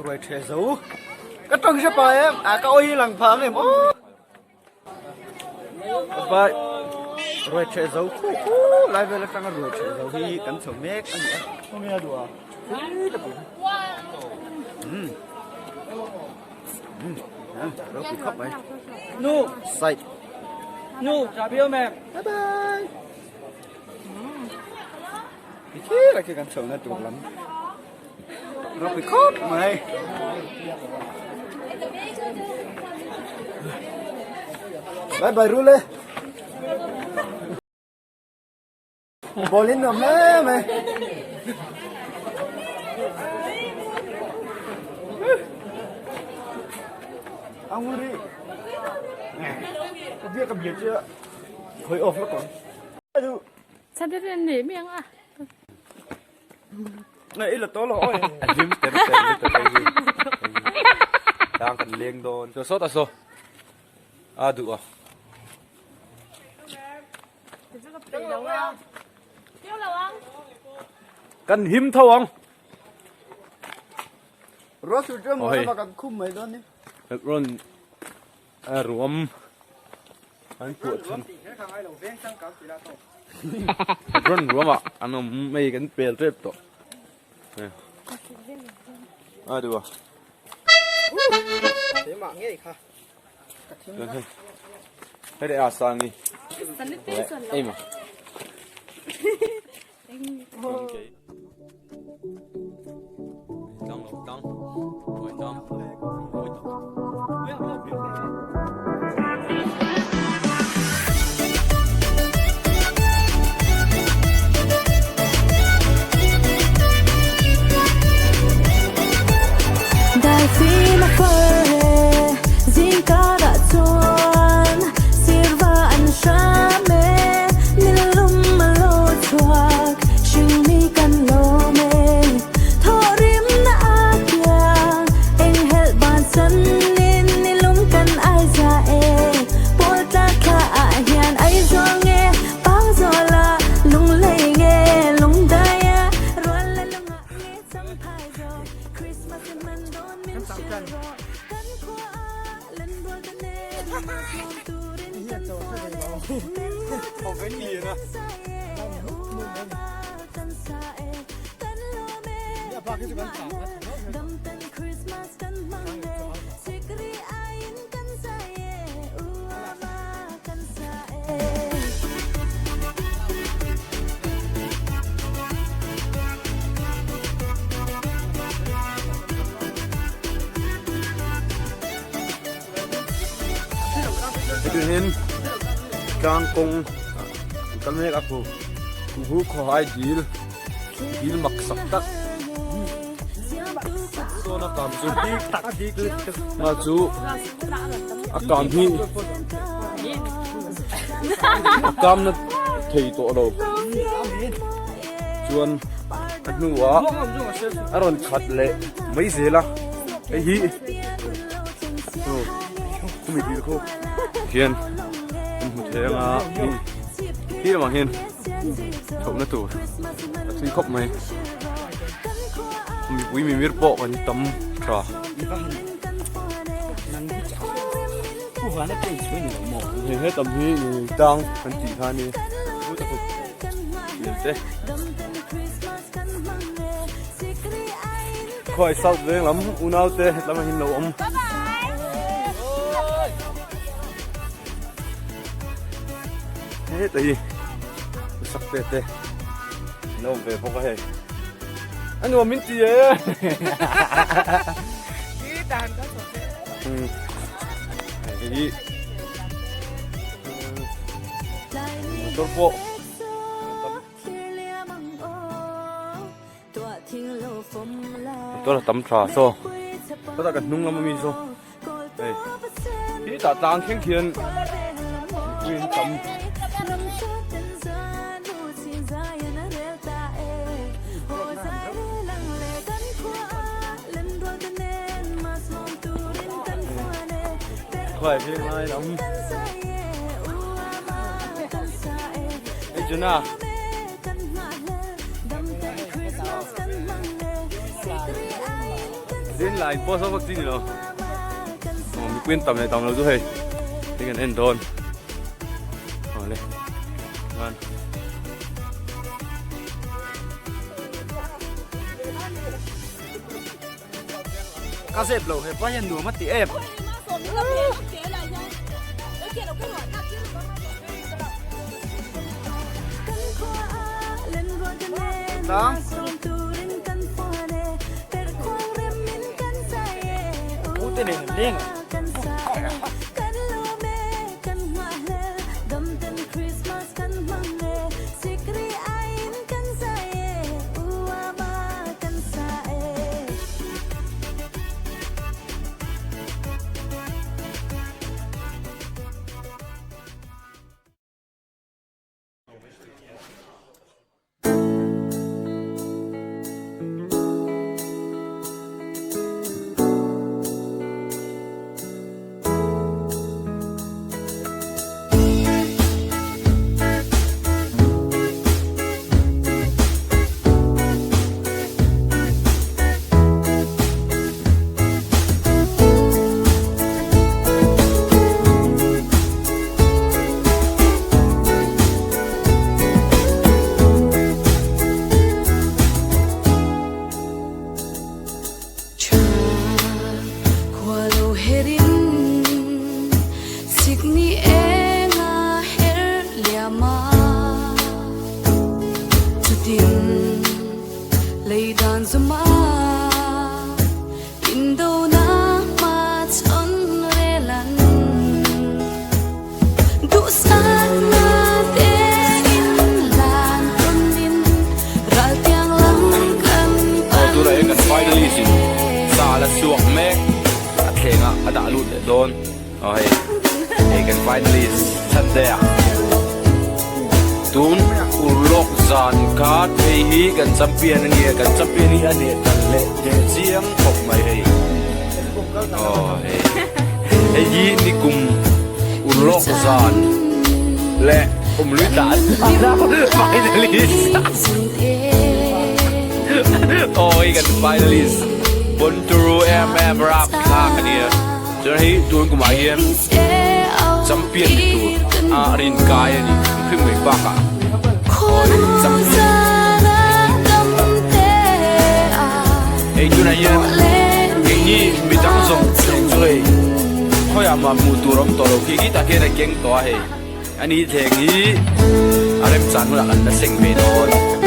Ruai ṭheh zo. Ka ṭawng hre pa em? A ka awi lang phah ang em aw. Vai ruai ṭheh zo khu khu lai vel aṭanga ruai ṭheh zo hi kan chho mek a ni a. Khawnge a duh a? Umm. Umm. Ropui khawp mai. Nu. Side. Nu, chah biau mem. Bye bye. Khi là khi kan chho na tur lam. Ropui khawp mai. Bye bye Rule. Ball in nuam hle mai. Anguri. Ka bia ka bia chia. Khoi off la kon. Này ít là to lo oi. A hlim ter ter lutuk hei hi. Tang kan leng dawn. Saw sawt a saw. A duh a. Kan him tho ang. Ruah sur ṭeuh maw lama kan khum mai dawn ni. Rawn a ruam an puah chhan. Rawn ruam ah an awm hei kan pel tep tawh. A duh a. Keimah ngei kha. Hei leh a sang hi. Ei ma. Hetiangin tlang kawng an kal mek a khu khu khawhai dil dil mak sak tak sawn a kam chu a chu a kam hi a kam na thei tawh lo chuan a hnuah a rawn khat leh mai zel a hei hi khumi dil khu hian an hmu thei anga hei khi lamah hian chhohna tur a thui khawp mai mipui mimir pawh kan tam tha. Hei hetam hi tang kan tih kha a ni te. Khawi South veng lam unau te hetlam ah hian lo awm. Heta hi sak te te an awm ve bawk a hei. A nuam min ti e. Hei hi motor pawh Motor a tam tha saw chutah kan hnung lam ami saw hei khi tah tlang thleng khian mipui an tam. Khuai veng lai lam hei Juna. Din lai post vak chi ni lo. Aw mipui an tam leh tam lo chu hei hei kan en dawn. Awle chuan Ka zep lo hepa hian nuam a ti em. Tlang. Ute nen an leng a. Aw tunah hian kan finalist in sa la chhuak mek a thleng ah a dah lut leh dawn aw hei hei kan finalist Sunday ah tun urlawk zan kha hei hi kan champion a nia kan champion hi a hneh tan leh teh chiang khawp mai hei aw hei hei hi nikum urlawk zan leh awmlui tah finalist aw hei kan finalist Bonturu em em rap thlak a nia chuan hei tun kumah hian champion ni tur a rin kai a ni hrim mai bakah aw hei champion hei tunah hian keini midang zawng thleng chu hei khawiah mah hmuh tur a awm tawh lo khi khi tah khian a keng tawh a hei. Ani thleng hi a remchan hunah kan la seng ve dawn.